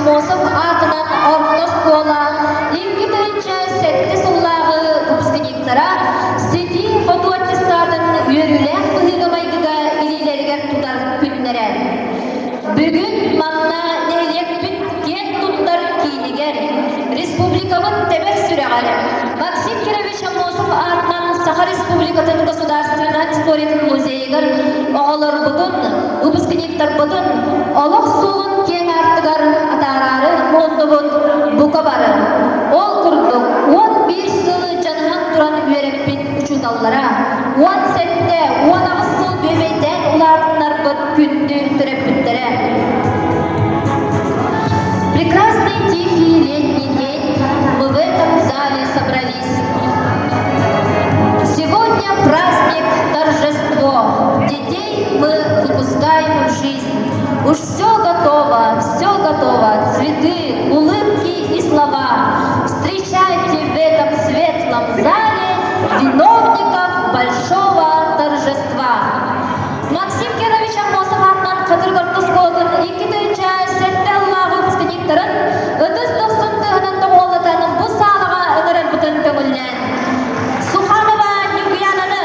Аммосов аатынан орто оскуола 2007 сыллааҕы выпускниктара ситии-хотуу аттестатын үөрүүлээх быһыыга-майгыга илиилэригэр тутар күннэрэ. Бүгүн манна нэһилиэкпит киэн туттар киинигэр, республикабыт тэбэр сүрэҕэр Максим Кирович Аммосов аатынан Саха Республикатын государственнай историятын музейыгар оҕолорбутун, выпускниктарбытын олох суолун киэҥ аартыгар атаараары муһуннубут бука бары. Ол курдук, 11 сыл дьаныһан туран үөрэппит учууталлара, 17, 18 сыл бүөбэйдээн улаатыннарбыт күндү төрөппүттэрэ. Прекрасный тихий летний день мы в этом зале собрались. Сегодня праздник, торжество. Детей мы выпускаем в жизнь. Уж все готово, все готово. Цветы, улыбки и слова. Встречайте в этом светлом зале виновников большого торжества. Максим Кирович Аммосов аатынан Хатырык орто оскуолатын 2007 сыллааҕы выпускниктарын ытыс дохсун тыаһынан доҕуһуоллатан бу саалаҕа ыҥырарбытын көҥүллээн Суханова Ньургуянаны,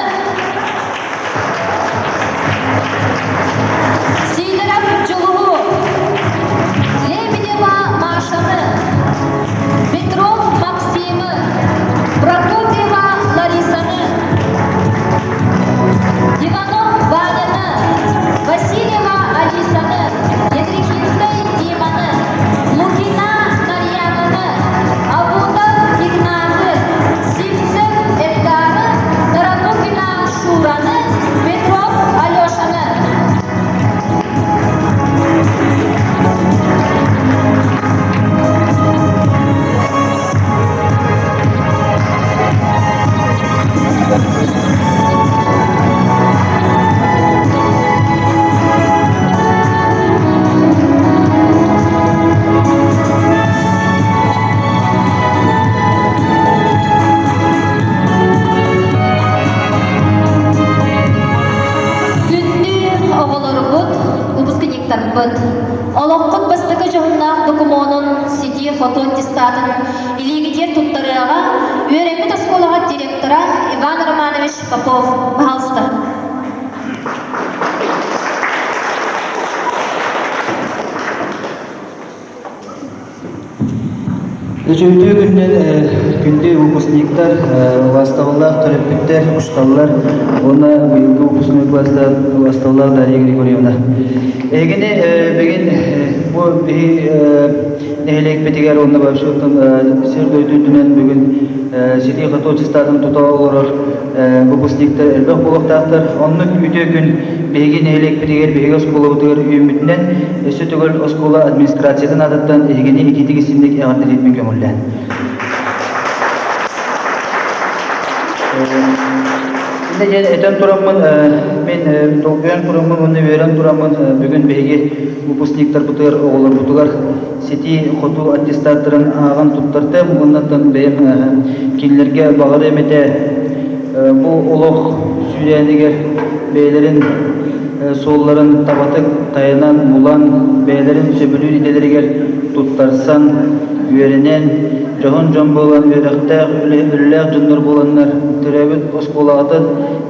Сидоров Дьулуһу, Лебедева Машаны, Петров Максимы, Прокопьева Ларисаны, Иванов Ваняны, Васильева Алисаны, Ядрихинскай Диманы, Лукина Марьянаны, Абутов Игнаты, Сивцев Эдгары, Таранухина Шураны, Петров Алешаны. Күндү оҕолорбут, выпускниктарбыт, олоххут бастакы дьоһуннаах докумуонун ситии-хоту аттестатын илиигитигэр туттарыаҕа үөрэммит оскуолаҕа директора Иван Романович Попов, пожалуйста. Үчүгэй күннэр күндү выпускниктар, убаастабыллаах төрөппүттэр, учууталлар уонна быйылгы выпускной класстар убаастабыллаах Дарья Григорьевна. Эһигини бүгүн бу биһи нэһилиэкпитигэр уонна вообще сир дойду үрдүнэн бүгүн ситии-хотуу аттестатын тута олорор выпускниктар элбэх буолуохтаахтар. Оннук үтүө күн биһиги нэһилиэкпитигэр, биһиги оскуолабытыгар үүммүтүнэн өссө төгүл оскуола администрациятын аатыттан эһигини итиитик истиҥник эҕэрдэлиирбин көҥүллээн. Иннэ диэн этэн тураммын, мин долгуйан тураммын уонна үөрэн тураммын бүгүн биһиги выпускниктарбытыгар, оҕолорбутугар ситии-хотуу аттестаттарын ааҕан туттартым уоннаттан бэйэм кинилэргэ баҕарыам этэ бу олох сүүрээнигэр бэйэлэрин суолларын табатык тайанан булан бэйэлэрин сөбүлүүр идэлэригэр туттарсан үөрэнэн дьоһун дьон буолан үөрэхтээх үлэлээх дьоннор буоланнар төрөөбүт оскуолаҕытын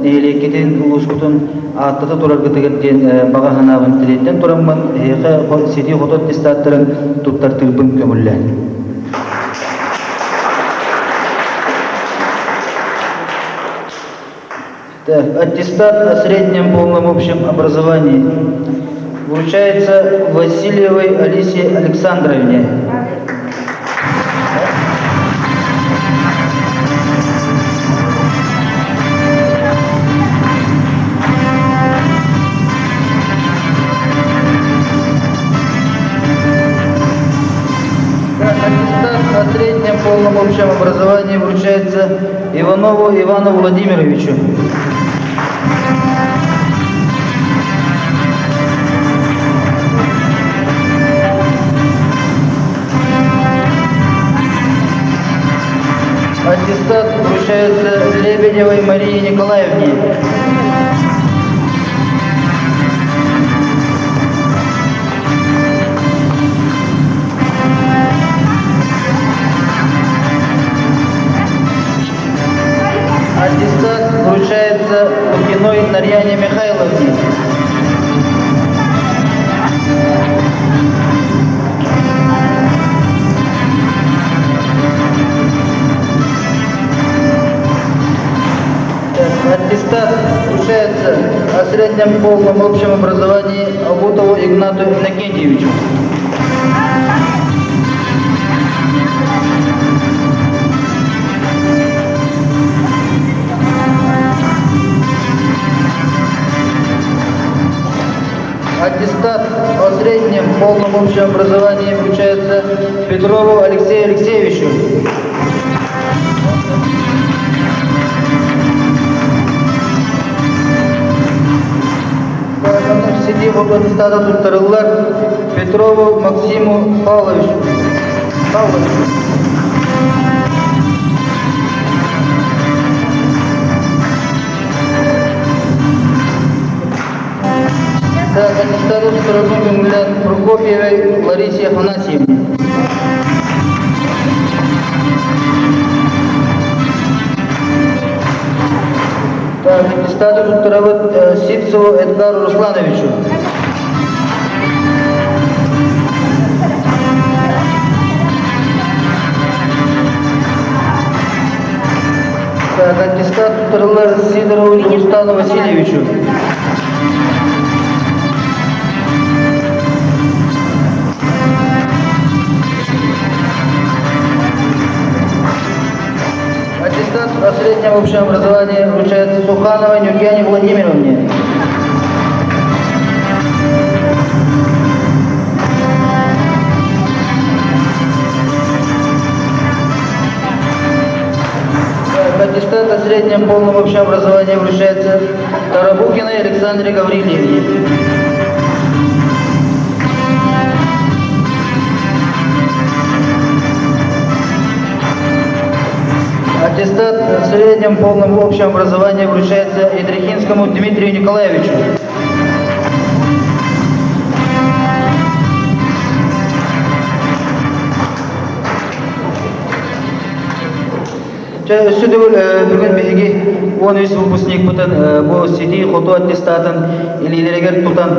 нэһилиэккитин улуускутун ааттата тураргытыгар диэн баҕа санаабын тириэрдэн тураммын эһиэхэ ситии-хоту аттестаттарын туттартыырбын көҥүллээн. Так, аттестат о среднем полном общем образовании вручается Васильевой Алисе Александровне. Аттестат о среднем полном общем образовании вручается Иванову Ивану Владимировичу. Аттестат вручается Лебедевой Марии Николаевне. Аттестат вручается о среднем полном общем образовании Агутову Игнату Иннокентьевичу. Аттестат о среднем полном общем образовании вручается Петрову Алексею Алексеевичу. Сидии аттестата туттарыллар Петрову Максиму Павловичу. Павловичу. Аттестаты туттарылган көҥүллээн Прокопьевой Ларисе Афанасьевне. Аттестаты туттарабыт Сивцеву Эдгару Руслановичу. Аттестат туттарылар Сидорову Дьулустану Васильевичу. Аттестат о среднем общем образовании вручается Сухановой Нюргяне Владимировне. Аттестат о среднем полном общем образовании вручается Тарабукиной Александре Гаврильевне. Аттестат о среднем полном общем образовании вручается Идрихинскому Дмитрию Николаевичу. Чэ, өссө төгүл бүгүн биһиги 13 выпускникпытын бу ситии хоту аттестатын илиилэригэр тутан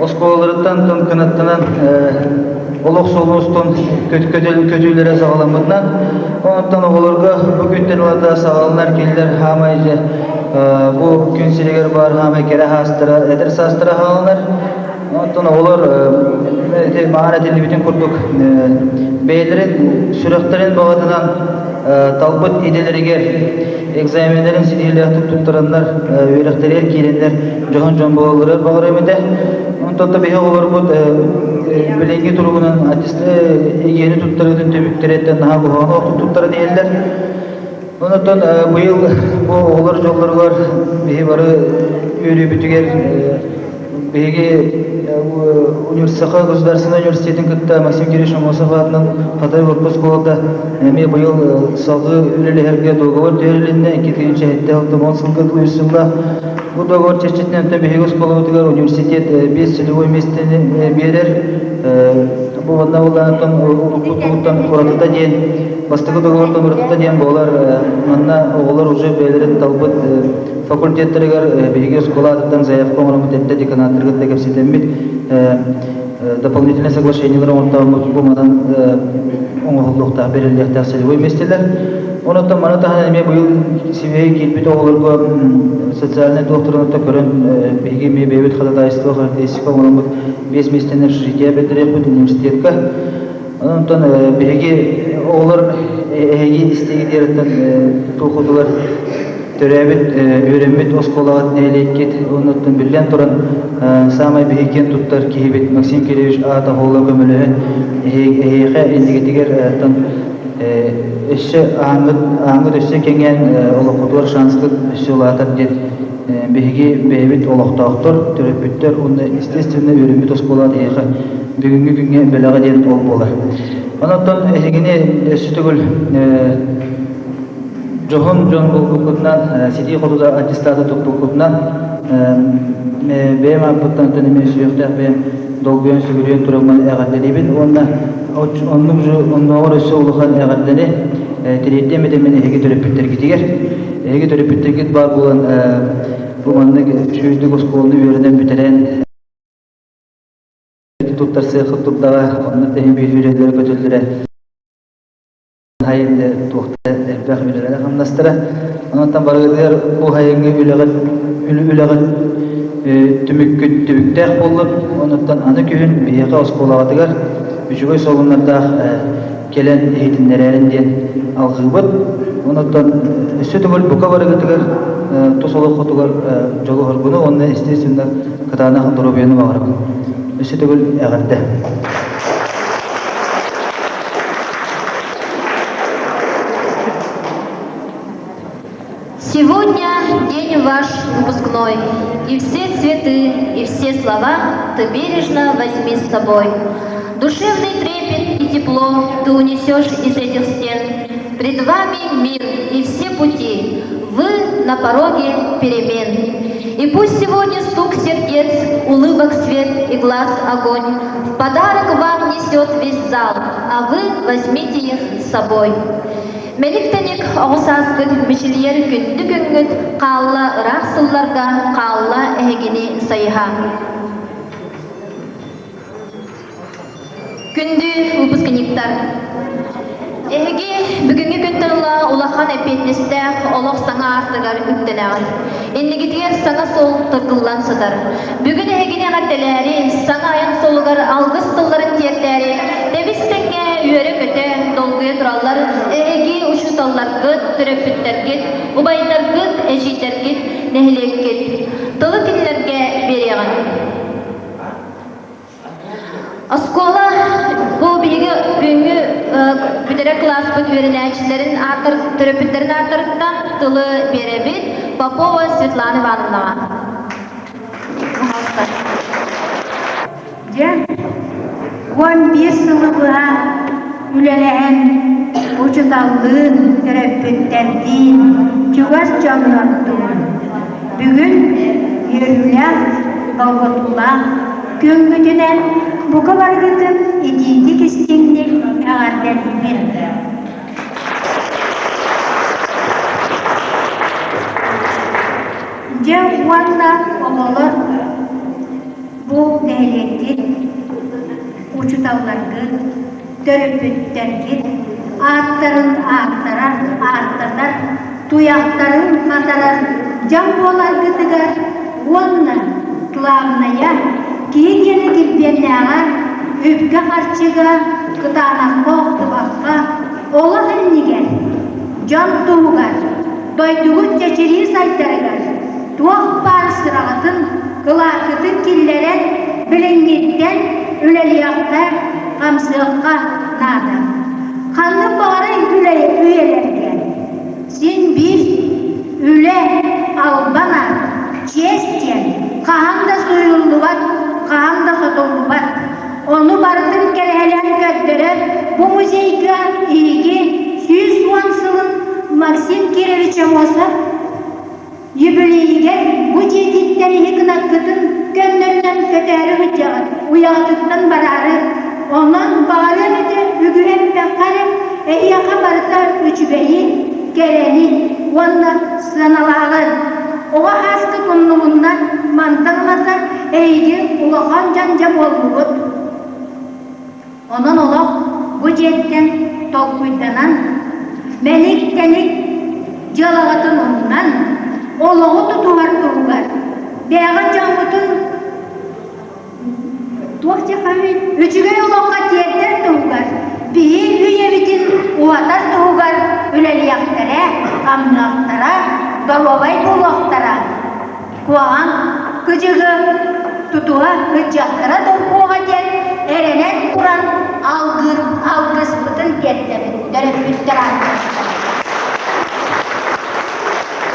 оскуолаларыттан тын кынаттанан олох суолун устун көтүүлэрэ саҕаламмытынан онтон оҕолорго бу күнтэн ылата саҕаланар кинилэр хаамай дьэ бу күн сиригэр баар хаамай кэрэ хаастара эдэр саастара хааланар. Онтон оҕолор маҕан этиллибитин курдук бэйэлэрин сүрэхтэрин баҕатынан талбыт идэлэригэр экзаменнарын ситиһиилээхтик туттараннар, үөрэхтэригэр киирэннэр дьоһун дьон буолалларыгар баҕарыам этэ. Онтон да биһи оҕолорбут билиҥҥи туругунан ЕГЭ-ни туттарыытын түмүктэриттэн наһаа куһаҕан охтук туттаран иһэллэр. Онтон быйыл бу оҕолор дьоллоругар биһи бары үөрүүбүтүгэр Биһиги Саха государственнай университетын кытта Максим Кириллович Аммосов аатынан Хатай орто оскуолата эмиэ быйыл салгыы үлэлэһэргэ договор түһэрилиннэ 2007 сылга туйусулла. Бу договор чэрчитинэн биһиги оскуолабытыгар университет биэс целевой миэстэни биэрэр. Бу манна буоллаҕыттан урукку тугуттан уратыта диэн бастакы договортан уратыта диэн буолар. Манна оҕолор уже бэйэлэрин талбыт факультеттарыгар биһиги оскуола аатыттан заявка оҥороммут эрдэ деканаттары кытта кэпсэтэммит дополнительное соглашениелар оҥортооммут бу манан оҥоһуллуохтаах бэриллиэхтээх целевой миэстэлэр. Онон маны таһынан эмиэ быйыл сибиһэй киирбит оҕолорго социальнай дуоктарынатта көрөн биһиги эмиэ бэйэбит ходатайство характеристика оҥороммут биэс миэстэни общежитие бэрдэриэхпит университетка. Онтон биһиги оҕолор эһиги истигитиэриттэн туохутугар төрөөбүт, үөрэммит оскуолаҕыт нэһилиэккит оннуттан биллэн туран саамай биһиги киэн туттар киһибит Максим Кириллович аата оҕоло көмөлөһөн эһиэхэ иннигитигэр өссө ааҥҥыт ааҥҥыт өссө кэҥээн олоххутугар шанскыт өссө улаатар диэн биһиги бэйэбит олохтоохтор, төрөппүттэр уонна естественно үөрэммит оскуолаҕыт эһиэхэ бүгүҥҥү күҥҥэ бэлэҕэ диэн ол буолар. Онон эһигини өссө төгүл Дьоһун дьон буолбуккутунан, ситии хотута аттестаты туппуккутунан, бэйэм ааппыттан эмиэ сүһүөхтээх бэйэм долгуйан сүгүрүйэн тураммын эҕэрдэлиибин уонна оннук оннооҕор өссө улахан эҕэрдэни тириэрдиэм этэ мин эһиги төрөппүттэргитигэр. Эһиги төрөппүттэргит баар буолан бу маннык үчүгэйдик оскуоланы үөрэнэн бүтэрэн туттарсыаххыт турдаҕа, онно тэһин биир үлэлэрэ көтөллөрө. Хайын туохта элбэх үлэлэрэ хамнастара. Онтон барыгытыгар бу сайыҥҥы үлэҕит үлэҕит түмүккүт түбүктээх буоллун. Онуттан аны күһүн биһиэхэ оскуолаҕытыгар үчүгэй солуннардаах кэлэн иһитиннэрээрин диэн алҕыыбыт. Онуттан өссө төгүл бука барыгытыгар тус олоххутугар дьолу-соргуну уонна естественно кытаанах доруобуйаны баҕарабын. Өссө төгүл эҕэрдэ! Сегодня день ваш выпускной, и все цветы, и все слова ты бережно возьми с собой. Душевный трепет и тепло ты унесешь из этих стен. Пред вами мир и все пути, вы на пороге перемен. И пусть сегодня стук сердец, улыбок свет и глаз огонь В подарок вам несет весь зал, а вы возьмите их с собой. Мэник-тэник оҕо сааскыт мичилийэр күндү күҥҥүт хаалла ыраах сылларга хаалла эһигини сайыһа. Күндү выпускниктар! Эһиги бүгүҥҥү күнтэн ыла улахан эппиэтинэстээх олох саҥа аартыгар үктэнэҕит. Иннигитигэр саҥа суол тыргыллан сытар. Бүгүн эһигини эҕэрдэлээри, саҥа айан суолугар алгыс тылларын тиэрдээри, тэбис-тэҥҥэ үөрэ-көтө, долгуйа тураллар эһиги учууталларгыт, төрөппүттэргит, убайдаргыт, эдьиийдэргит, нэһилиэккит. Тылы кинилэргэ биэриэҕиҥ. Оскуола бу биһиги бүгүҥҥү бүтэрэр кылааспыт үөрэнээччилэрин ааттар, төрөппүттэрин ааттарыттан тылы биэрэбит Попова Светлана Ивановнаҕа. Пожалуйста. Дьэ, 15 сылы быһа үлэлэһэн учуталлыын, төрөппүттэрдиин, чугас дьоннордуун бүгүн үөрүүлээх, долгутуулаах күҥҥүтүнэн бука барыгытын итиитик истиҥник эҕэрдэлиибин. Дьэ уонна оҕолор бу нэһилиэккит, учуталларгыт, төрөппүттэргит ааттарын ааттарар, ааттатар, туйахтарын хатарар дьон буоларгытыгар уонна главное, киһи диэни килбиэннээҕэ үпкэ-харчыга кытаанахха охтубакка, олох иннигэр, дьон туһугар, дойдугут чэчирии сайдарыгар туох баар сыраҕытын, кылааккытын киллэрэн, билиҥҥиттэн үлэлиэххэ, хамсыахха наада. Ханнык баҕарар үйэлэргэ син биир үлэ албан аат, чиэс диэн хаһан да суруйуллубат, хаһан да сотуллубат. Ону барытын кэрэһэлээн көрдөрөр бу музейга иһиги 110 сылын Максим Кирович Амосов Юбилейигэр бу дьиэтиттэн иһи гынаккытын көннөрүнэн көтөөрү сылдьаҕыт, уйаҕытыттан бараары. Онон баҕарыам этэ үгүһү эппэххэ эрэ, эһиэхэ барыта үчүгэйи, кэрэни уонна сыаналааҕы. Оҕо ааскыт умнугунна мантан ылата эһиги улахан дьон-дьэ буоллугут. Онон олох бу дьиэттэн толкуйданан, мэник-тэник дьыалаҕытын умнан, олоҕу тутуһар туһугар бэйэҕит дьоҥҥутун туох дьахамый үчүгэй олоххо тиэрдэр туһугар биһи үйэбитин уһатар туһугар үлэлиэхтэрэ, хамныахтара, доруобай буолуохтара. Куһаҕан кыдьыгы тутуһа сылдьыахтара доргуоҕа диэн эрэнэн туран алгыр алгыспытын тиэрдэбит төрөппүттэр ааттарыттан.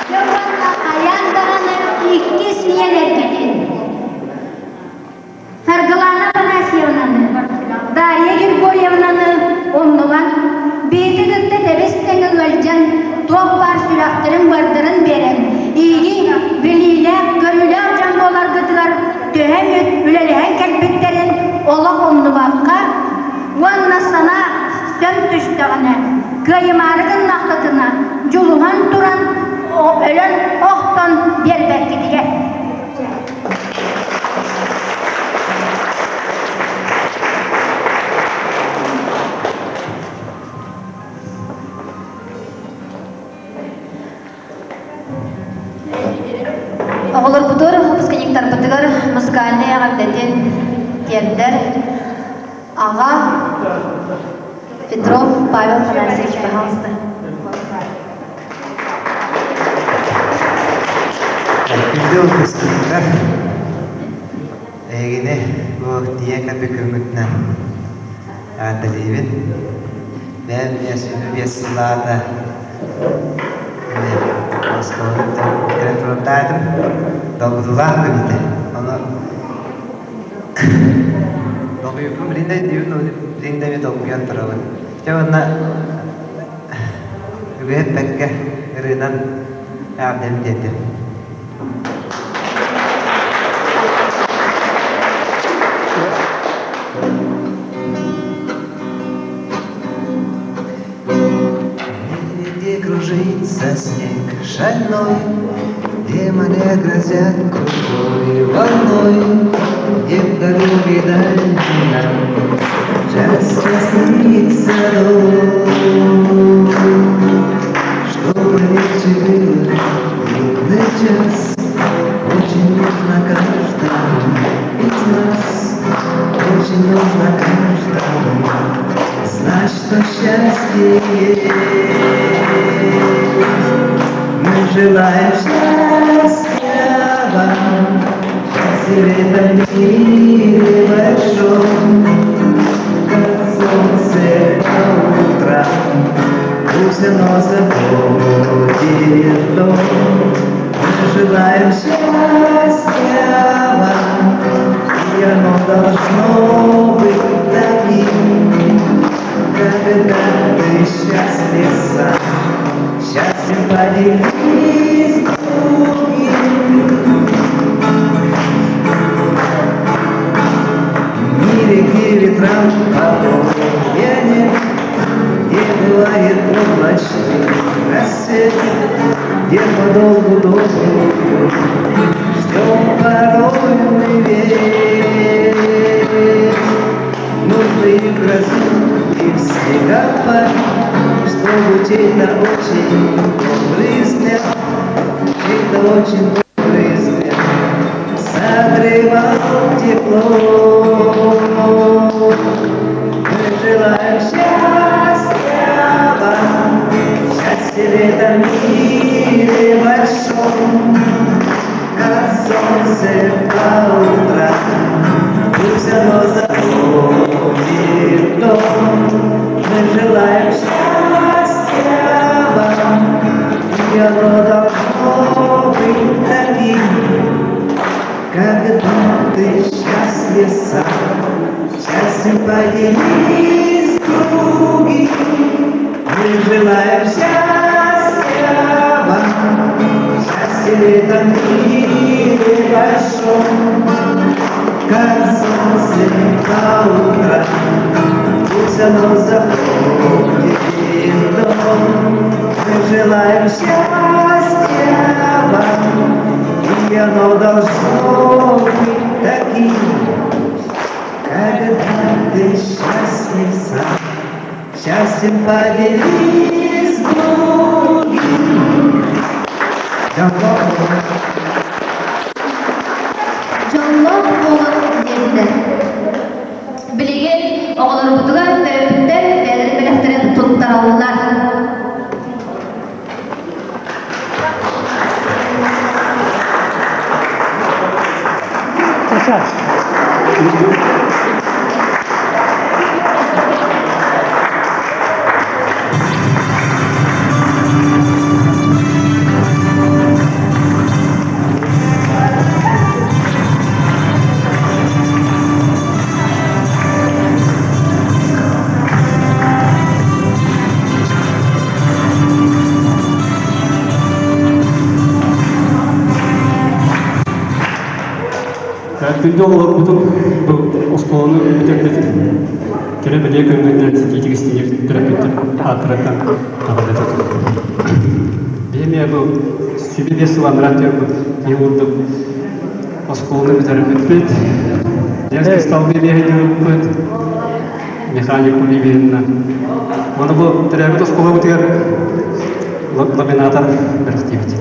Дьэ уонна хайаан даҕаны иккис ийэлэргитин Саргылаана Афанасьевнаны, Дарья Григорьевнаны оннунан биһиги кытта тэбис-тэҥэ ыалдьан, туох баар сүрэхтэрин-быардарын биэрэн, ииги билиилээх, көрүүлээх дьон буоларгытыгар төһө мүт үлэлэһэн кэлбиттэрин олох умнубакка уонна санаа сөҥ түстэҕинэ, кыайымаары гыннаххытына, дьулуһан туран өлөн охтон биэрбэккитигэр. тиэрдэр аҕа Петров Павел Афанасьевич, пожалуйста. Күндү выпускниктар, эһигини бу тиийэн кэлбит күҥҥүтүнэн эҕэрдэлиибин. Бэйэм 55 сыллааҕыта оскуоланы бүтэрэн турардаатым. Долгутуулаах күн этэ. Ону долгуйбуппун билин да өйдүүбүн, билин да эмиэ долгуйан турабын. Дьэ уонна үгэһи эппэккэ ырыанан эҕэрдэбин тиэрдим. Где кружится снег шальной, Где моря грозят крутой волной, Где в дороге дальней нам Счастье снится дом. Чтобы легче было трудный час, Очень нужно каждому из нас, Очень нужно каждому знать, что счастье есть. Мы желаем счастья вам, счастья в этом мире большом, как солнце по утрам, пусть оно заходит дом. Мы желаем счастья вам, и оно должно быть таким, когда ты счастлив сам, счастьем поделись с другим. В мире, где ветрам покоя нет, где бывает облачный рассвет, где подолгу добрую ждем порой мы весть. Нужно и грозу, и в снегопад, чтобы чей-то очень добрый взгляд, чей-то очень добрый взгляд согревал теплом. Мы желаем счастья вам, счастья в этом мире большом, как солнце по утрам, пусть оно заходит в дом. Мы желаем счастья вам, и оно должно быть таким, когда ты счастлив сам, счастьем поделись с другим. Мы желаем счастья вам, счастья в этом мире большом, как солнце по утрам, пусть оно заходит в дом. Мы желаем счастья вам, и оно должно быть таким, когда ты счастлив сам, счастьем поделись с другим. Дьоллоох буолуҥ. Дьоллоох буолуҥ диэтилэр. Билигин оҕолорбутугар төрөппүттэр бэйэлэрин бэлэхтэрин туттараллар. Сейчас. Күндү оҕолорбутун бу оскуоланы бүтэрбит кэрэ бэлиэ күҥҥүтүнэн итиитик истиҥник төрөппүттэр ааттарыттан эҕэрдэ Биһи эмиэ бу 25 сыл анараа өттүгэр киһи курдук оскуоланы бүтэрбиппит. Детский столбы биэһэйдибиппит. Механик Кулибинна. Оны бу төрөөбүт оскуолабытыгар ламинатор бэлэхтиибит.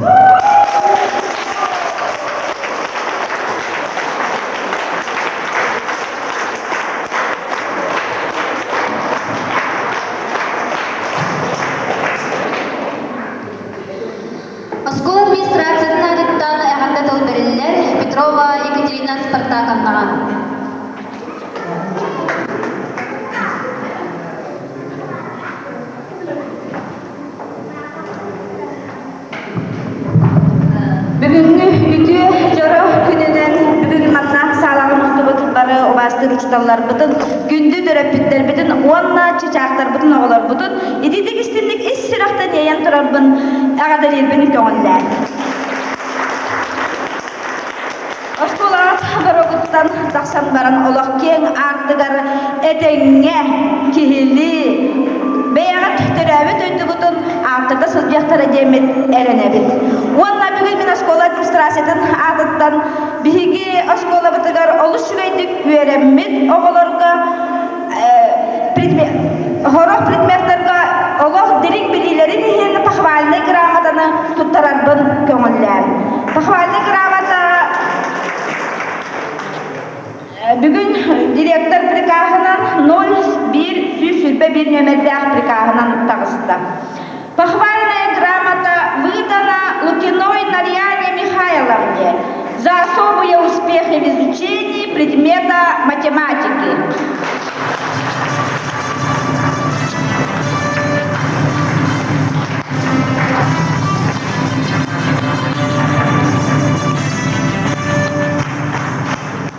Бүгүҥҥү үтүө дьоро күнүнэн бүгүн манна саалаҕа мустубут бары убаастыыр учууталларбытын, күндү төрөппүттэрбитин уонна чычаахтарбытын оҕолорбутун ититик истинник ис сүрэхтэн иэйэн турарбын эҕэрдэлиирбин көҥүллээн. Оскуолаҕа боруогуттан тахсан баран олох киэҥ аартыгар этэҥҥэ, киһилии, бэйэҕит төрөөбүт дойдугутун ааттата сылдьыахтара диэммит эрэнэбит. Уонна бүгүн мин оскуола администрациятын аатыттан биһиги оскуолабытыгар олус үчүгэйдик үөрэммит оҕолорго сорох предметтарга олох дириҥ билиилэрин иһин похвальнай грамотаны туттарарбын көҥүллээн. Похвальнай грамота бүгүн директор прикаһынан 01 121 нүөмэрдээх прикаһынан таҕыста. Похвальная грамота выдана Лукиной Нарьяне Михайловне за особые успехи в изучении предмета математики.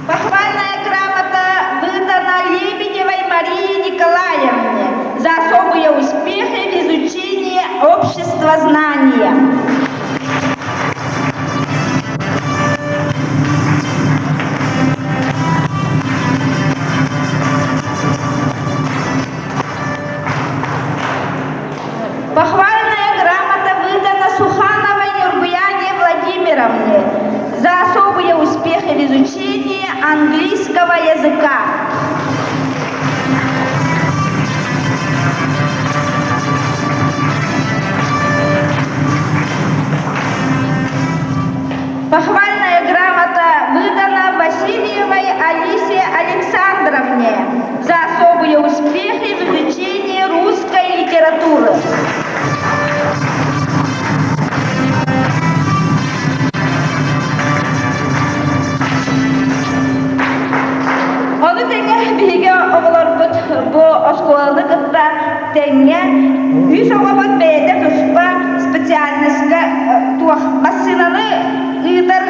Похвальная грамота выдана Лебедевой Марии Николаевне за особые успехи в изучении обществознания. Похвальная грамота выдана Сухановой Нюргуяне Владимировне за особые успехи в изучении английского языка. Похвальная грамота выдана Васильевой Алисе Александровне за особые успехи в изучении русской литературы. Ону тэҥэ биһиги оҕолорбут бу оскуоланы кытта тэҥҥэ үс оҕобут бэйэтэ туспа специальностька туох массыынаны ыытар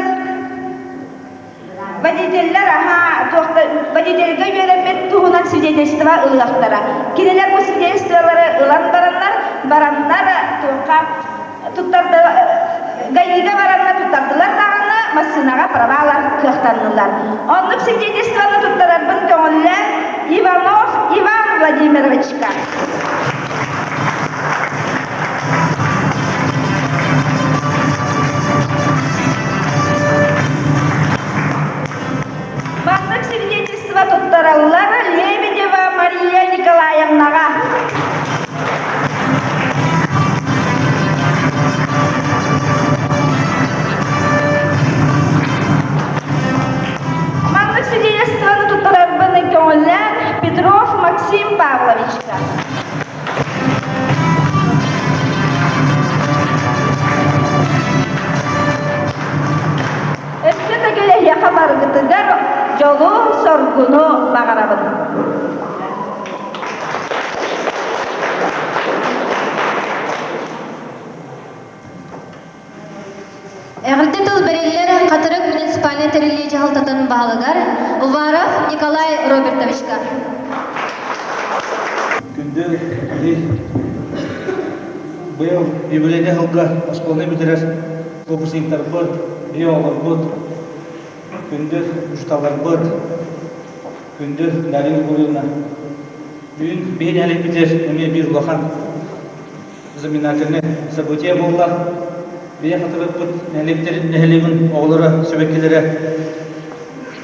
Водителлэр аһаа туохта водительга үөрэммит туһунан свидетельство ылыахтара. Кинилэр бу свидетельстволары ылан бараннар, бараннар туохха туттарда ГАИга баранна туттардылар даҕаны массыынаҕа правалар кыахтаннылар. Оннук свидетельствоны туттарарбын көҥүллээн Иванов Иван Владимировичка. Маннык свидетельство туттараллар Лебедева Мария Николаевнаҕа. Маннык свидетельствоны туттарарбын көҥүллээн Петров Максим Павловичка. Өссө төгүл эһиэхэ барыгытыгар дьолу-соргуну баҕарабын. Эҕэрдэ тыл бэриллэр Хатырык муниципальнай тэриллии дьаһалтатын баһылыгар Уваров Николай Робертовичка. Күндү киһи быйыл юбилейный сылга оскуоланы бүтэрэр выпускниктарбыт, биһи оҕолорбут, күндү учууталларбыт, күндү Дарья Гурьевна, бүгүн биһи нэһилиэкпитигэр эмиэ биир улахан знаменательное событие буолла. Бэйэ хатырыппыт нэһилиэктэрин нэһилиэгин оҕолоро сүбэккилэрэ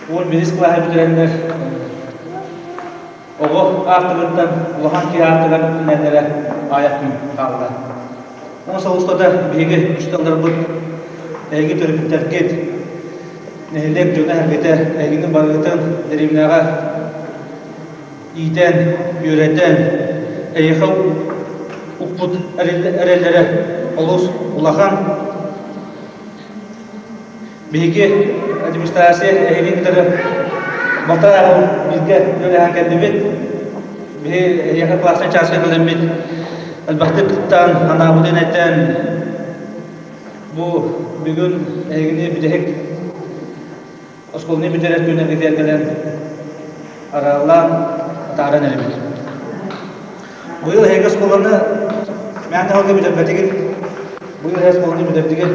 11 кылааһы бүтэрэннэр оҕо аартыгыттан улахан киһи аартыгар үктэнэллэрэ аайах күн хаалла. Ол сыл устата биһиги учууталларбыт, эһиги төрөппүттэргит, нэһилиэк дьоно-сэргэтэ эһигини барыгытын дэриэбинэҕэ иитэн, үөрэтэн, эйиэхэ укпут эрэллэрэ олус улахан. Биһиги администрация эһигин кытары Балтараа сыл бииргэ үлэлэһэн кэллибит. Биһи эһиэхэ класснай чааска кэлэммит элбэхтик кыттан, анаабытын этэн, бу бүгүн эһигини бүтэһик оскуоланы бүтэрэр күннэргитигэр кэлэн араллаан атааран эрэбит. Быйыл эһиги оскуоланы мээнэ сылга бүтэрбэтигит. Быйыл эһиги оскуоланы бүтэрдигит.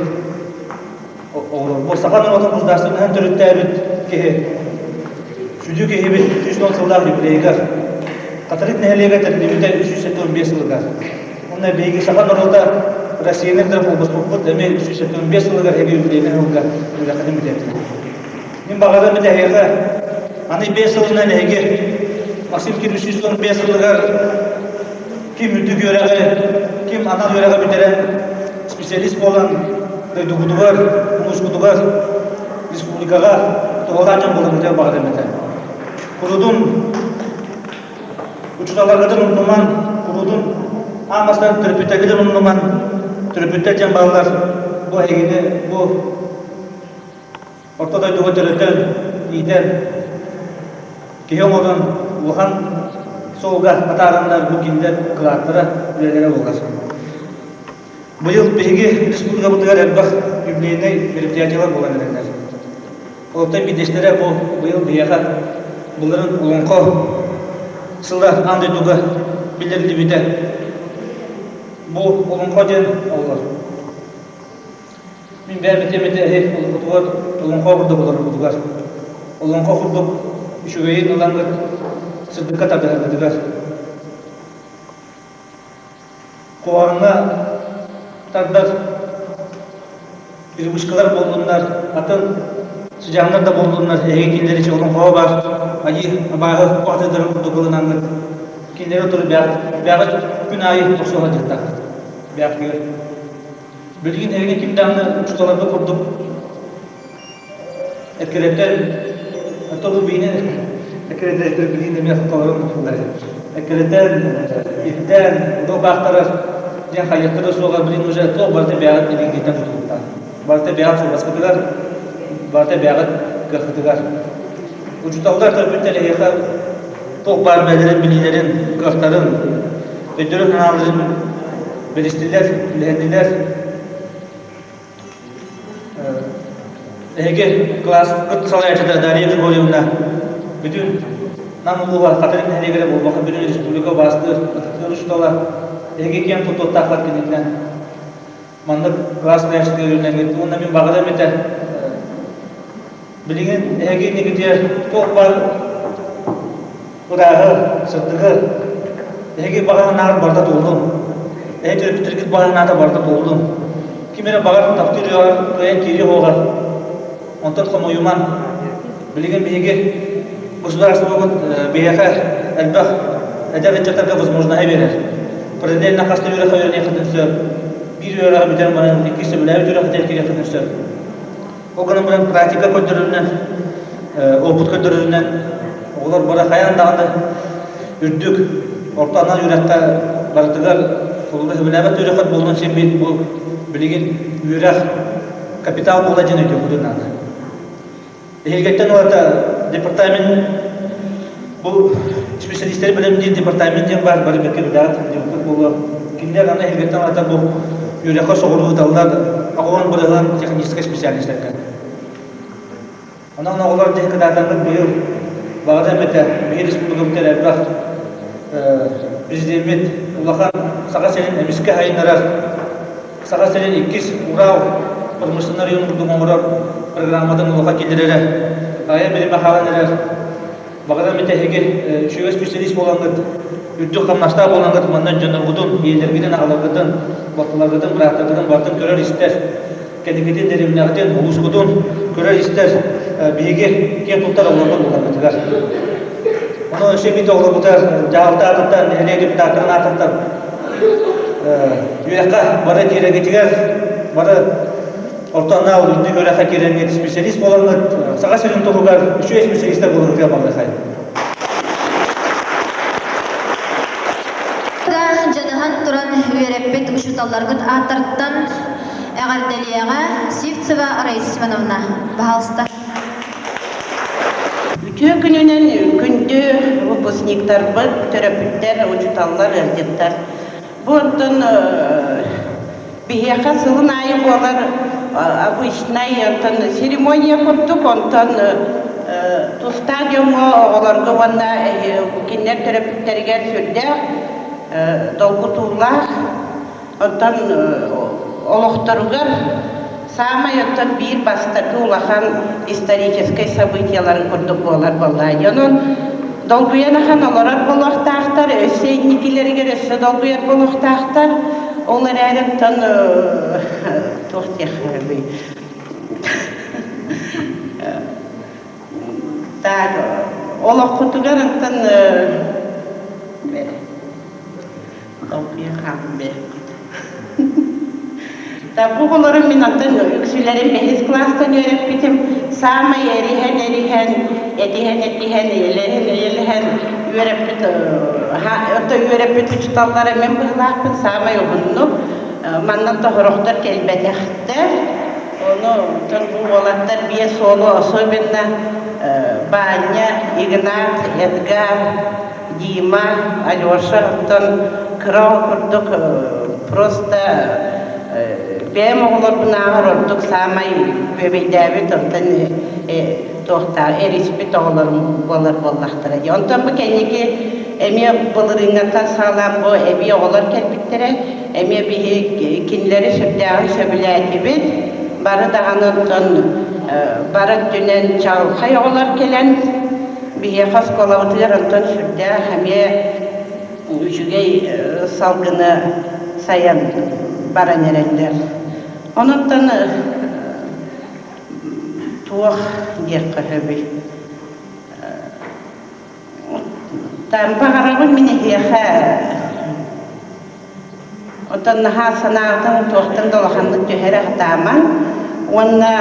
Оҕолор, бу саха норуотун государственноһын төрүттээбит киһи, сүдү киһибит 110 сыллаах юбилейыгар Хатырык нэһилиэгэ тэриллибитэ 375 сылыгар. Уонна биһиги саха норуота Россияны кытары холбоспуппут эмиэ 375 сылыгар эһиги юбилейнай сылга үөрэххитин бүтэрдилэр. Мин баҕарым этэ эһиэхэ аны 5 сылынан эһиги Максим Ким 315 сылыгар ким үрдүк үөрэҕи, ким анал үөрэҕи бүтэрэн специалист буолан дойдугутугар, улуускутугар, республикаҕа туһалаах дьон буоларгытыгар баҕарым этэ. Курутун учууталларгытын умнуман, курутун аан бастаан төрөппүттэргитин умнуман, төрөппүттэр диэн бааллар, бу эһигини бу Орто дойдуга төрөтөн, иитэн, киһи оҥорон улахан суолга атаараннар бу кинилэр кылааттара, үлэлэрэ буолар. Быйыл биһиги республикабытыгар элбэх юбилейнай мероприятиелар буолан эрэллэр. Олортон биирдэстэрэ бу быйыл биһиэхэ былырын Олоҥхо сыла аан дойдуга биллэриллибитэ. Бу Олоҥхо диэн оҕолор Мин бэйэм этиэм этэ эһи олоххутугар олоҥхо курдук олороргутугар, олоҥхо курдук үчүгэйин ылаҥҥыт сырдыкка тардыһаргытыгар, куһаҕаҥҥа тардар привычкалар буоллуннар, атын сыдьааннар да буоллуннар, эһиги кинилэри ичи олоҥхоҕо баар айыы абааһы атыыларын курдук ылынаҥҥыт кинилэри утары бэйэҕит күн аайы охсуһа сылдьыахтааххыт. Бэйэҕитигэр Билигин эһиги ким даҕаны учууталарга курдук эккирэтэн, оттон биини эккирэтэр билигин эмиэ толорон ылар. Эккирэтэн, ирдээн, удал баахтарар диэн хайыахтара суоҕа билигин уже туох барыта бэйэҕит илиигититтэн тутулуктаах. Барыта бэйэҕит суобаскытыгар, барыта бэйэҕит кыаххытыгар. Учууталлар төрөппүттэр эһиэхэ туох баар бэйэлэрин билиилэрин, кыахтарын, өйдөрүн-санааларын билистилэр, үлэһэннилэр. Эһиги кылааспыт салайааччыта Дарья Григорьевна бүтүн Нам улууһа Хатырык нэһилиэгэр буолбакка бүтүн республика убаастыыр, ытыктыыр учуутала эһиги киэн туттуохтааххыт кинитинэн маннык кылаас салайааччытыгар үүнэҥҥит уонна мин баҕарыам этэ Билигин эһиги иннигитигэр туох баар ырааһы, сырдыгы, эһиги баҕа санааҕыт барыта туоллун. Эһиги төрөппүттэргит баҕа санаата барыта туоллун. Ким эрэ баҕар таптыыр үөҕэр кыайан киириэ суоҕар. Онтон хомойуман. Билигин биһиги государствобыт биһиэхэ элбэх эдэр ыччаттарга возможноһы биэрэр. Параллельно хас да үөрэх үөрэниэххитин сөп. Биир үөрэҕи бүтэрэн баран иккис сөбүлээбит үөрэххитигэр киириэххитин сөп. Ол гынан баран практика көрдөрөрүнэн, опыт көрдөрөрүнэн оҕолор бары хайаан даҕаны үрдүк орто анал үөрэххэ барытыгар холобура сөбүлээбэт үөрэххит буолуон син биир бу билигин үөрэх капитал буола диэн өйдүөххүтүн наада. Эһиилгэттэн ылата департамент бу специалистэри бэлэмниир департамент диэн баар бары бэркэ билэҕит диэбиккит буолуо. Кинилэр аны эһиилгэттэн ылата бу үөрэххэ соҕуруу ыыталлар оҕолорун бырыһан техническэй специалистарга. Онон оҕолор дьиэ кытаатаҥҥыт быйыл баҕата эмэтэ биһи республикабыт элбэх президеммит улахан Саха сирин эмискэ сайыннарар Саха сирин иккис Урал промышленнай район курдук оҥорор программатын улахан киллэрэрэ айан билимэ хаалан эрэр Баҕарам ити эһиги үчүгэй специалист буолаҥҥыт, үрдүк хамнастаах буолаҥҥыт манна дьонноргутун, ийэлэргитин, аҕаларгытын, балтыларгытын, бырааттаргытын барытын көрөр-истэр, кэнникитин, дэриэбинэҕитин, улуускутун көрөр-истэр биһиги киэн туттар оҕолорбут буоларгытыгар. Ону өссө биир оҕолорбутугар дьаһалта аатыттан, нэһилиэк депутаттарын аатыттан үөрэххэ бары киирэргитигэр бары Орто анал үрдүк үөрэххэ киирэҥҥит специалист буолаҥҥыт, Саха сирин туһугар үчүгэй специалистар буоларгытыгар баҕарыахай. Дьаныһан туран үөрэппит учууталларгыт ааттарыттан эҕэрдэлиэҕэ Сивцева Раиса Семеновна. Баһаалыста. Үтүө күнүнэн күндү выпускниктарбыт, төрөппүттэр, учууталлар, ыалдьыттар. Бу онтон биһиэхэ сылын аайы буолар обычнай онтон церемония курдук, онтон тустаах дьоҥҥо, оҕолорго уонна кинилэр төрөппүттэригэр сүрдээх долгутуулаах Оттон олохторугар саамай оттон биир бастакы улахан историческай событиеларын курдук буолар буоллаа. Онон долгуйан ахан олорор буолуохтаахтар, өссө инникилэригэр өссө долгуйар буолуохтаахтар. Ол эрээри оттон туох диэххэ Так, олоххутугар оттон Долгуйа хааллым бэйэм. Бу оҕолорум мин онтон үксүлэрин бэһис кылаастан үөрэппитим. Саамай эриһэн-эриһэн, этиһэн-этиһэн, эйэлэһэн-эйэлэһэн үөрэппит ото үөрэппит учууталлара мин быһыылаахпын саамай уһуннук. Манна тоһорохтор кэлбэтэхтэр. Ону оттон бу уолаттар биэс уолу особенно Баанньа, Игнат, Эдгар, Дима, Алеша оттон кыра курдук просто бэйэм оҕолорбунааҕар ордук саамай бүөбэйдээбит онтон туохтаах эриспит оҕолорум буолар буоллахтара дии. Онтон бу кэнники эмиэ былырыыҥҥаттан саҕалаан бу эбии оҕолор кэлбиттэрэ. Эмиэ биһи кинилэри сүрдээҕин сөбүлээтибит. Бары даҕаны оттон бары өттүнэн чаҕылхай оҕолор кэлэн Биһиэхэ оскуолабытыгар онтон сүрдээх эмиэ үчүгэй салгыны сайан баран эрэллэр. Онуттан туох диэххэ сөбүй? Баҕарабын мин эһиэхэ Оттон наһаа санаатын туохтан да улаханнык түһэрэ сатаамаҥ уонна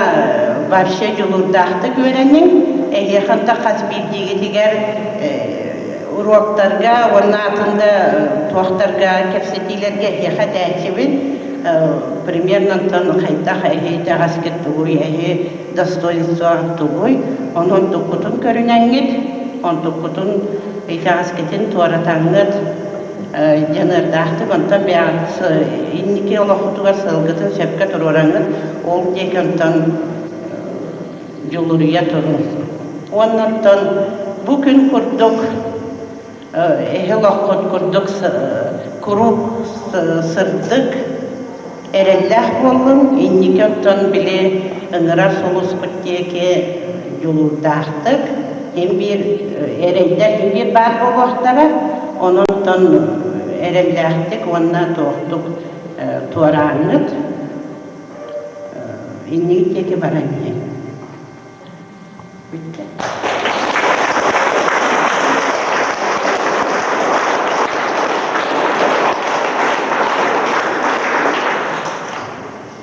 вообще дьулуурдаахтык үөрэниҥ. Эһиэхэ да хас биирдиигитигэр уруоктарга уонна атын да туохтарга кэпсэтиилэргэ эһиэхэ этээччибин. Примерно онтон хайдах эһи итэҕэскит тугуй, эһи достоинство тугуй, ону онтуккутун көрүнэҥҥит, онтуккутун итэҕэскитин туоратаҥҥыт дьаныардаахтык онтон бэйэҕит инники олоххутугар сыалгытын сөпкө туруораҥҥыт ол диэки онтон дьулуруйа туруҥ. Уонна оттон бу күн курдук эһи олоххут курдук куруук сырдык, эрэллээх буоллун, инники оттон били ыҥырар сулуспут диэки дьулуурдаахтык син биир эрэйдэр син биир баар буолуохтара, онон эрэллээхтик уонна туохтук туорааҥҥыт иннигит диэки баран иһиҥ. Бүттэ.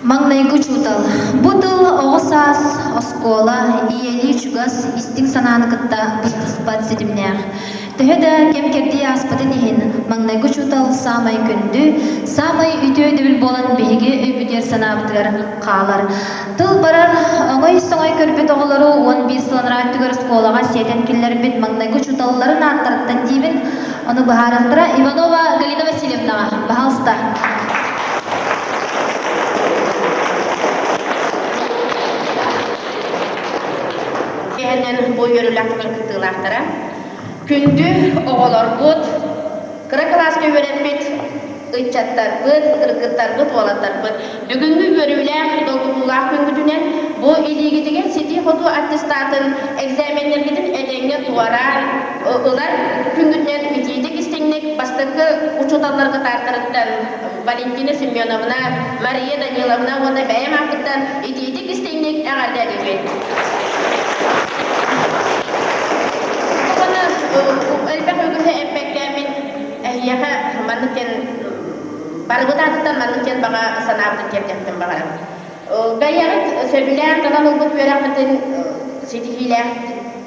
Маҥнайгы учуутал. Бу тыл оҕо саас, оскуола, ийэлии чугас, истиҥ санааны кытта быстыспат ситимнээх. Төһө да кэм-кэрдии ааспытын иһин, маҥнайгы учуутал саамай күндү, саамай үтүө өйдөбүл буолан биһиги өйбүтүгэр-санаабытыгар хаалар. Тыл барар, оҥой-соҥой көрбүт оҕолору 11 сыл анараа өттүгэр оскуолаҕа сиэтэн киллэрбит маҥнайгы учууталларын ааттарыттан диибин. Ону быһаарыахтара Иванова Галина Васильевнаҕа. Баһаалыста. Киэһэнэн бу үөрүүлээх түгэн кыттыылаахтара. Күндү оҕолорбут, кыра кылааска үөрэммит ыччаттарбыт, кыргыттарбыт, уолаттарбыт бүгүҥҥү үөрүүлээх, долгутуулаах күҥҥүтүнэн бу илиигитигэр ситии-хотуу аттестатын, экзаменнэргитин этэҥҥэ туораан ылар күҥҥүтүнэн итиитик-истиҥник бастакы учууталларгыт ааттарыттан Валентина Семеновна, Мария Даниловна уонна бэйэм ааппыттан итиитик-истиҥник эҕэрдэлиибин. Уонна элбэх үгүһү эппэккэ мин эһиэхэ маннык диэн барыбыт аатыттан маннык диэн баҕа санаабытын тиэрдиэхпин баҕарабын. Бэйэҕит сөбүлээн талан ылбыт үөрэххитин ситиһиилээх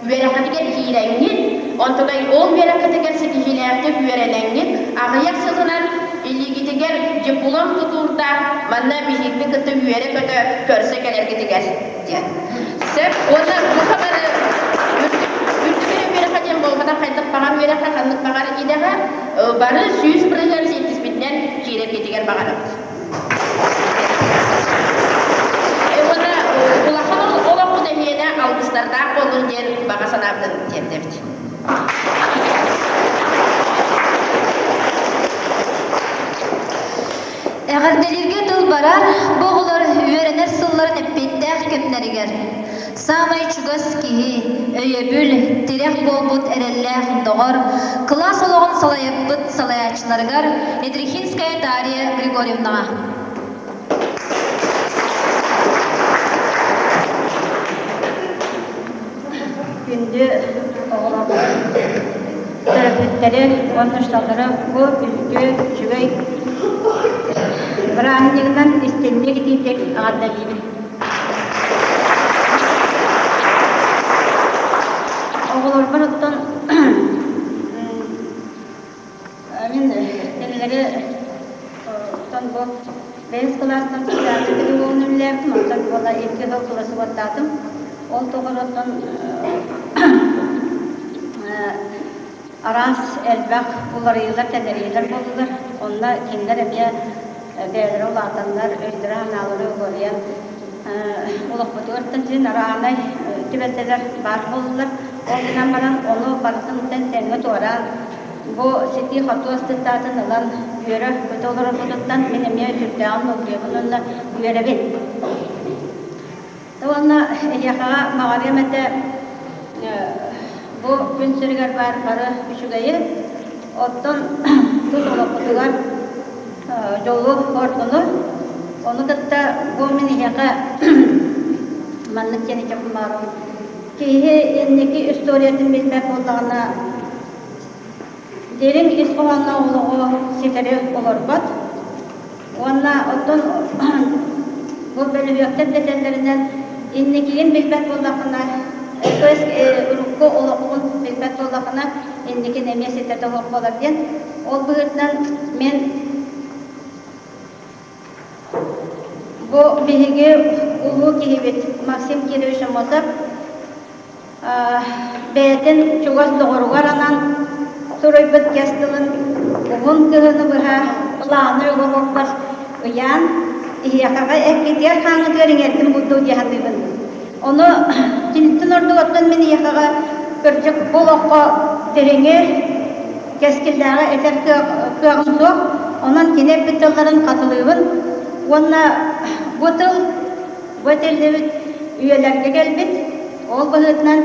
үөрэххитигэр киирэҥҥит, онтукай ол үөрэххитигэр ситиһиилээхтик үөрэнэҥҥит, аҕыйах сылынан илиигитигэр диплом тутуурдаах манна биһигини кытта үөрэ-көтө көрсө кэлэргитигэр диэн. Сөп уонна бука бары үрдүк үөрэххэ, ханнык баҕар идэҕэ бары 100% сиэттиспитинэн киирэргитигэр баҕарабыт. Уонна улахан олохпут эһиэнэ алгыстардаах буоллун диэн баҕа санаабытын тиэрдэбит. Эҕэрдэлииргэ тыл барар, бу оҕолор үөрэнэр сылларын эппиэттээх кэмнэригэр саамай чугас киһи, өйөбүл, тирэх буолбут эрэллээх доҕор, кылаас олоҕун салайыппыт салайааччыларыгар Ядрихинская Дарья Григорьевнаҕа. Күндү оҕолорбут, төрөппүттэри уонна учууталлары бу үтүө үчүгэй бырааһынньыгынан истиҥник итиитик эҕэрдэлиибин. Оҕолорбор оттон Мин кинилэри оттон бу бэһис кылаастан социальнай педагогун үлэлээбитим, оттон буола икки сыл кылассыбаттаатым. Ол тухары оттон араас элбэх уларыйыылар, тэлэрийиилэр буоллулар. Онно кинилэр эмиэ бэйэлэрэ улаатаннар, өйдөрө-санаалара уларыйан олохпутугар син араанай түбэлтэлэр баар буоллулар. Ол гынан баран ону барытын тэҥҥэ туораан Бу ситии-хотуу астыктаатын ылан үөрэ-көтө олорорбутуттан мин эмиэ сүрдээҕин долгуйабын уонна үөрэбин. Уонна эһиэхэҕэ баҕарыам этэ бу күн сиригэр баар бары үчүгэйи, оттон тус олохпутугар дьолу, ордуну. Ону кытта бу мин эһиэхэ маннык диэн этиэхпин баҕарабын. Киһи инники историятын билбэт буоллаҕына Дириҥ ис хоһоонноох олоҕу ситэри олорбот уонна оттон бу бөлүһүөктэр дэтэллэринэн инникигин билбэт буоллаххына, то есть урукку олоххун билбэт буоллаххына, инникин эмиэ ситэ да олох буолар диэн. Ол быһыытынан мин бу биһиги улуу киһибит Максим Кирович Аммосов Бэйэтин чугас доҕоругар анаан суруйбут кэс тылын уһун кыһыны быһа былааны оҥоруохпар ыйаан, иһиэхэҕэ эккитигэр-хааҥҥытыгар иҥэрдим курдук дии саныыбын. Ону киниттэн ордук оттон мин эйиэхэҕэ кырдьык бу олоххо дириҥи, кэскиллээҕи этэр кыаҕым суох. Онон кини эппит тылларын хатылыыбын уонна бу тыл Бу этиллибит үйэлэргэ кэлбит. Ол быһыытынан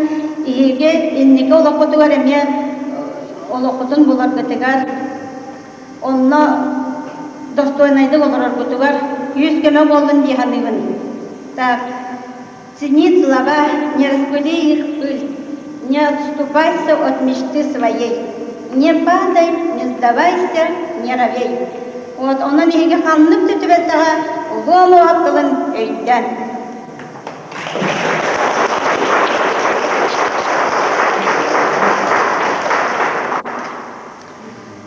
эһиги инники олоххутугар эмиэ олоххутун буларгытыгар, онно достойнайдык олороргутугар күүс-көмө буоллун дии саныыбын. Так, цени слова, не распыли их пыль, не отступайся от мечты своей, не падай, не сдавайся, не робей. Вот, онон эһиги ханнык да түбэлтэҕэ улуу омук тылын өйдөөн.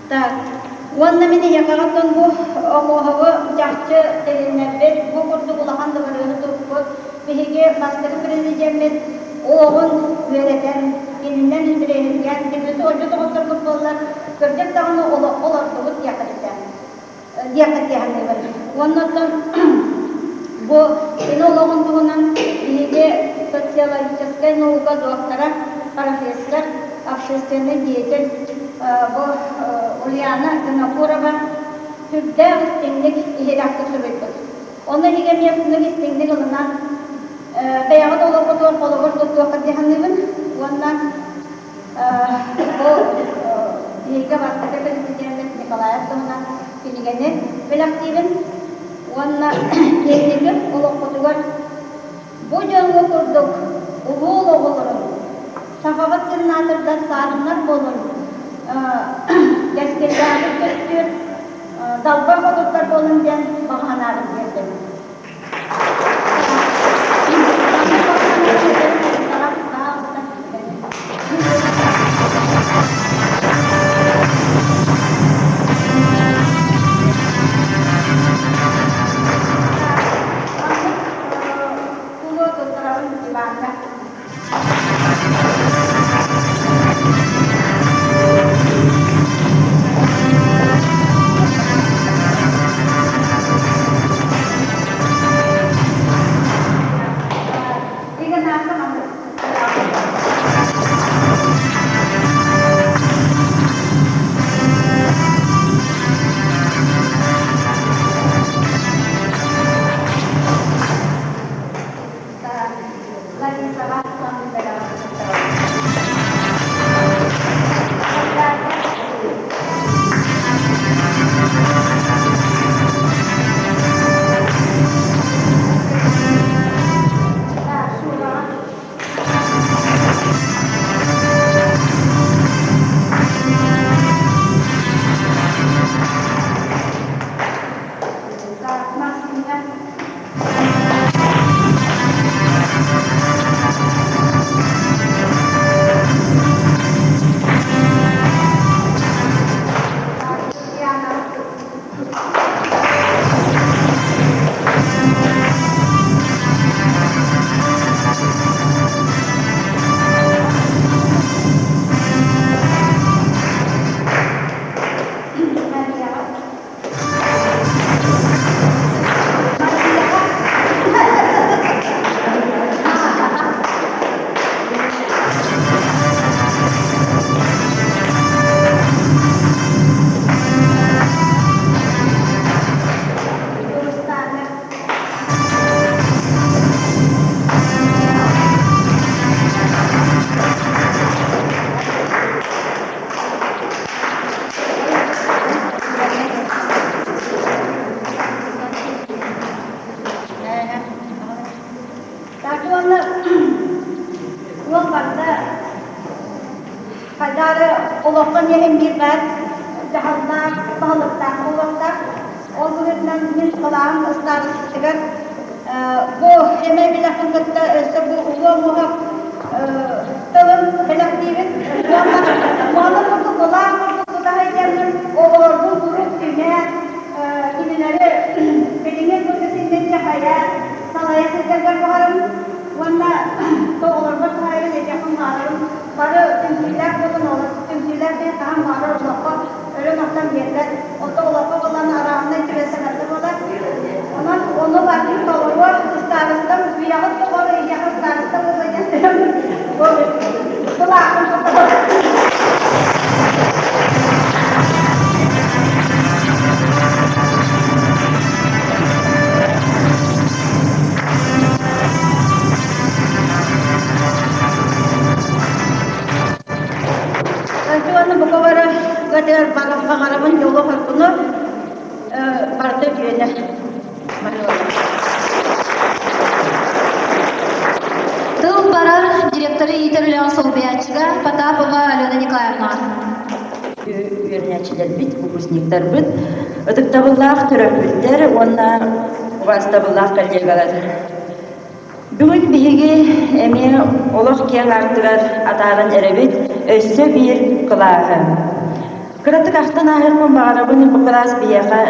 Так, уонна мин эһиэхэҕиттэн бу омуоһугу чахчы тилиннэрбит, бу курдук улахан дыбарыаһы туппут биһиги бастакы президеммит олоҕун үөрэтэн, кининэн интэриэһиргээн, кинини суолдьут оҕотторбут буоллар, кырдьык даҕаны олоххо олордубут диэххэ диэххэ диэххэ Уонна оттон бу кини олоҕун туһунан биһиги социологическай наука доктора, профессор, общественный деятель бу Ульяна Винокурова сүрдээх истиҥник иһирэхтик суруйбут. Ону эһиги эмиэ оннук истиҥник ылынан бэйэҕит олоххутугар холобур туттуоххут дии саныыбын уонна Бу биһиги бастакы президеммит Николаев туһунан кинигэни бэлэхтиибин уонна инники олоххутугар бу дьоҥҥо курдук улуу оҕолорун сахабыт сенатордар саарыннар буолун кэскиллээҕи көстүөр далбар хотуттар буолун диэн баҕа санаабын тиэрдэбин. Хайдах эрэ олоххо эмиэ иһин биир баар дьаһаллаах, баһылыктаах буолуохтаах. Ол быһыытынан мин кылааһым ыстаарыстатыгар бу эмэ бэлэхпин кытта өссө бу улуу омуһах тылын бэлэхтиибин уонна маны курдук кылаас курдук тута сылдьаммын оҕолорбун куруук түмэ кинилэри билиҥҥи курдук синнин дьаһайа салайа сылдьарбар баҕарабын уонна оҕолорбор туһаайан этиэхпин баҕарабын бары түмсүүлээх буолун түмсүүлээх диэн хаһан баҕарар олоххо өрө-махтан биэрбэт. Ото олоххо буолан арааһынай түбэлтэ барыта буолар. Онон ону барытын толоруо ыстаарыстам үйэҕит доҕоро эйиэхэ ыстаарыста буолла диэн былаахын тутабын. Уонна бука бары гатыгар баҕарабын дьолу хоргуну барыта үтүөнэ Тыл барар директоры иитэр үлэҕэ солбуйааччыга Потапова Алена Николаевнаҕа. Үөрэнээччилэрбит, выпускниктарбыт, ытыктабыллаах төрөппүттэр уонна убаастабыллаах коллегалар. Бүгүн биһиги эмиэ олох киэҥ аартыгар атааран эрэбит өссө биир кылааһы. Кыратык ахтан ааһыахпын баҕарабын бу кылаас биһиэхэ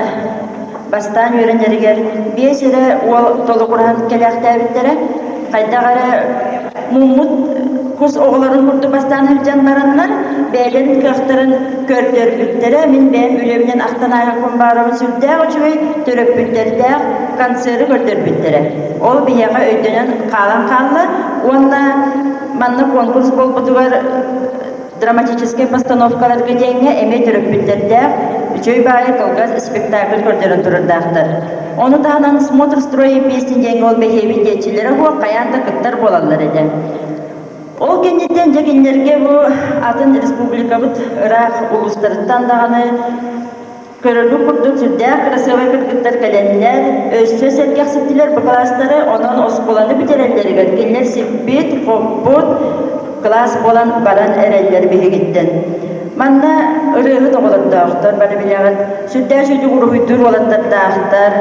бастаан үөрэнэригэр биэс эрэ уол толугураһан кэлээхтээбиттэрэ. Хайдах эрэ муммут кус оҕолорун курдук бастаан сылдьан бараннар бэйэлэрин кыахтарын көрдөрбүттэрэ. Мин бэйэм үлэбинэн ахтан ааһыахпын баҕарабын сүрдээх үчүгэй төрөппүттэрдээх концеры көрдөрбүттэрэ. Ол биһиэхэ өйдөнөн хаалан хаалла уонна манна конкурс буолбутугар драматическай постановкаларга диэҥҥэ эмиэ төрөппүттэрдээх үчүгэй баайы кылгас спектакль көрдөрөн турардаахтар. Ону таһынан «Смотр строя песни» диэҥҥэ ол бэһиэбит диэччилэрэ суох хайаан да кыттар буолаллар этэ. Ол кэнниттэн дьэ кинилэргэ бу атын республикабыт ыраах улуустарыттан даҕаны Көрөргүт курдук сүрдээх кырасыабай кыргыттар кэлэннэр, өссө сэргэхситтилэр бу кылаастары, онон оскуоланы бүтэрэллэригэр кинилэр сиппит, хоппут кылаас буолан баран эрэллэр биһигиттэн. Манна ырыаһыт оҕолордоохтор бары билэҕит, сүрдээх үчүгэй уруһуйдуур уолаттардаахтар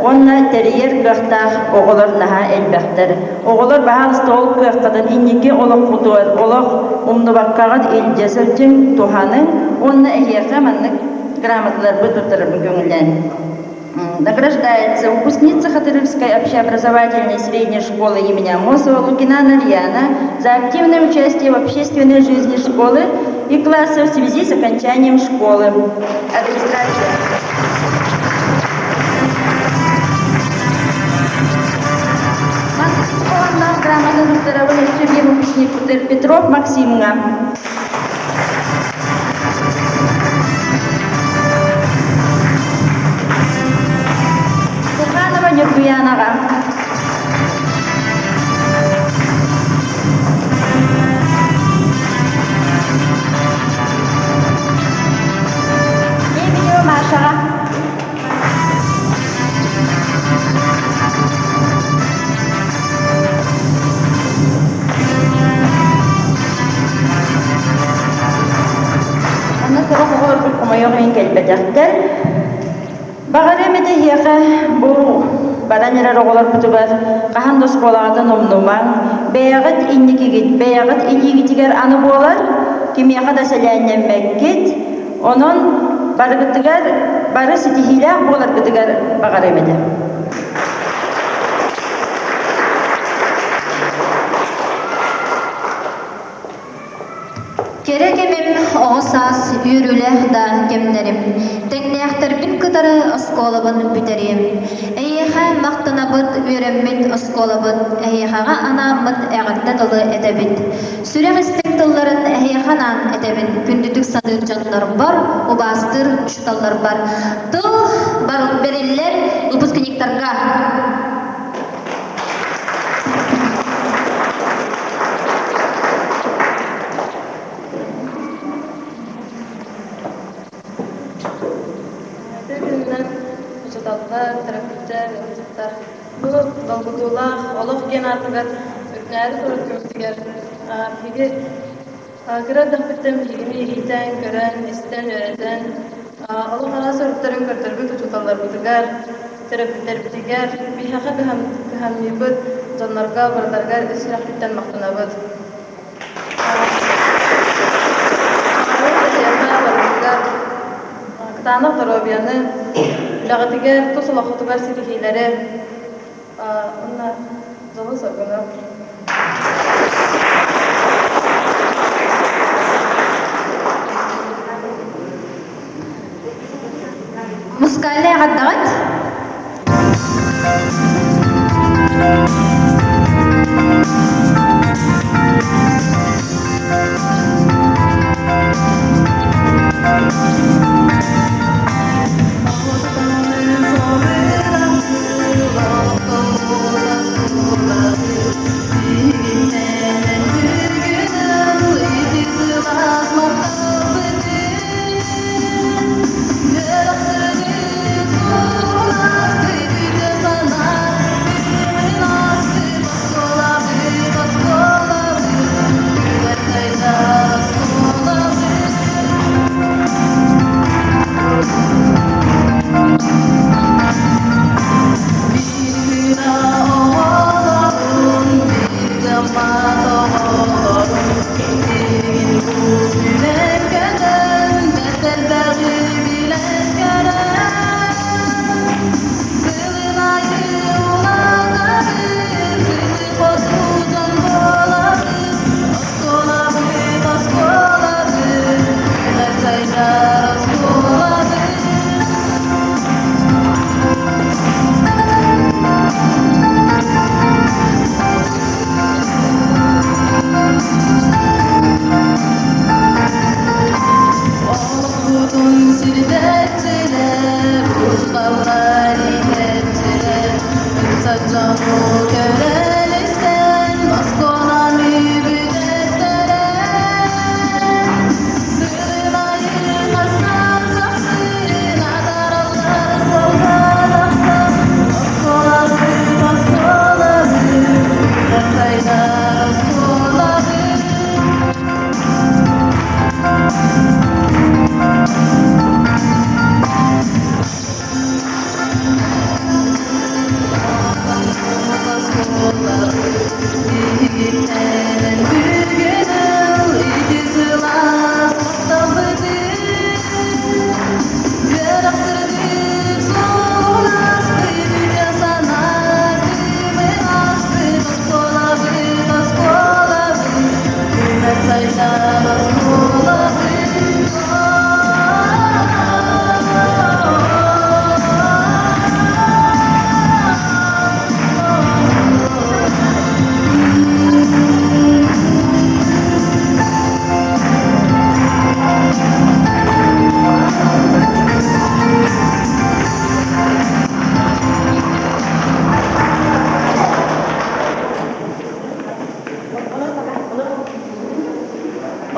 уонна тэрийэр кыахтаах оҕолор наһаа элбэхтэр. Оҕолор баһаалыста ол кыаххытын инники олоххутугар олох умнубаккаҕыт илдьэ сылдьыҥ, туһаныҥ уонна эһиэхэ маннык грамоталарбыт туттарарбын көҥүллээн. Награждается выпускница Хатырыкской общеобразовательной средней школы имени Амосова Лукина Нарьяна за активное участие в общественной жизни школы и класса в связи с окончанием школы. Администрация. Грамота туттарабын өссө биир выпускник Петров Максимҥа. Суханова Ньургуянаҕа. Лебедева Машаҕа. Манна сорох оҕолорбут хомойуох иһин кэлбэтэхтэр. Баҕарыам этэ эһиэхэ бу баран эрэр оҕолорбутугар хаһан да оскуолаҕытын умнумаҥ, бэйэҕит инникигит, бэйэҕит илиигитигэр аны буолар, кимиэхэ да сэлээннэммэккит, Онон барыгытыгар бары ситиһиилээх буоларгытыгар баҕарыам этэ. Кэрэ кэмим оҕо саас үөрүүлээх да кэмнэрим, тэҥнээхтэрбин кытары оскуолабын бүтэриэм. Эйиэхэ махтанабыт үөрэммит оскуолабыт, эһиэхэҕэ анааммыт эҕэрдэ тылы этэбит. Сүрэх истиҥ тылларын эһиэхэ анаан этэбин, күндүтүк саныыр дьоннорбор, убаастыыр учууталларбар. Тыл бэриллэр выпускниктарга. Күнүнэн учууталлар, төрөппүттэр, ыалдьыттар Бу долгутуулаах олох диэн аатыгар үкнээри турар күммүтүгэр биһиги Кыра эрдэхпиттэн биһигини иитэн, көрөн, истэн, үөрэтэн, олох араас өрүттэрин көрдөрбүт учууталларбытыгар, төрөппүттэрбитигэр, биһиэхэ кыһамньыйбыт дьоннорго барыларыгар ис сүрэхпиттэн махтанабыт. Эһиэхэ барытыгар кытаанах доруобуйаны, үлэҕитигэр, тус олоххутугар ситиһиилэри, уонна дьолу-соргуну. Музыкальнай эҕэрдэҕит?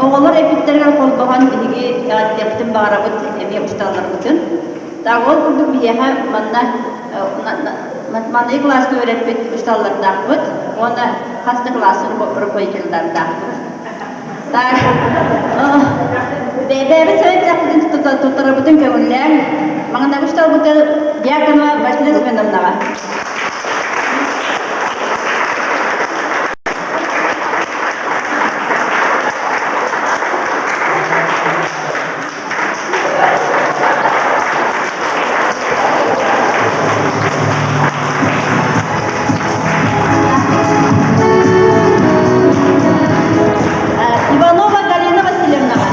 Оҕолор эппиттэригэр холбоһон биһиги эҕэрдиэхпитин баҕарабыт эмиэ учууталларбытын. Так ол курдук биһиэхэ манна маҥнайгы кылааска үөрэппит учууталлардаахпыт уонна хас да кылаас руководителлардаахпыт. Так, бэйэбит сэрэйдэхпитин туттарарбытын көҥүллээҥ. Маҥнайгы учууталбытын Дьяконова Василина Семеновнаҕа. Иванова Галина Васильевнаҕа.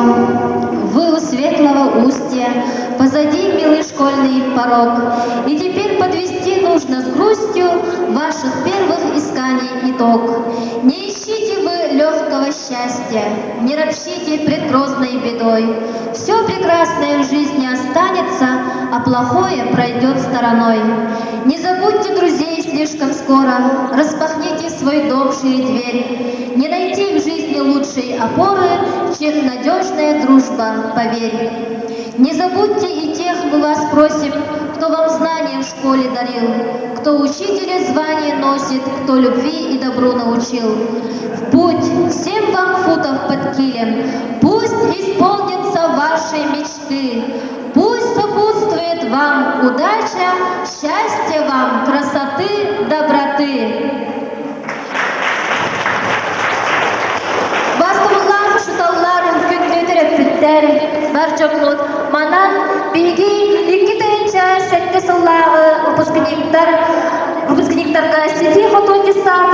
Все, вы у светлого устья, позади милый школьный порог. И теперь подвести нужно с грустью ваших первых исканий итог. Не ищите вы легкого счастья, не ропщите пред грозной бедой. Все прекрасное в жизни останется, а плохое пройдет стороной. Не забудьте друзей слишком скоро, распахните свой дом шире дверь. Не найти в жизни лучшей опоры, чем надежная дружба, поверь. Не забудьте и тех, мы вас просим, кто вам знания в школе дарил, кто учителя звание носит, кто любви и добру научил. В путь всем вам футов под килем, пусть исполнятся ваши мечты, пусть сопутствует вам удача, счастья вам, красоты, доброты. Бастыбыллаах учуталлар күндү төрөппүттэр бар дьоммут манан биһиги 2007 сыллааҕы выпускниктар выпускниктарга сити хотун десант.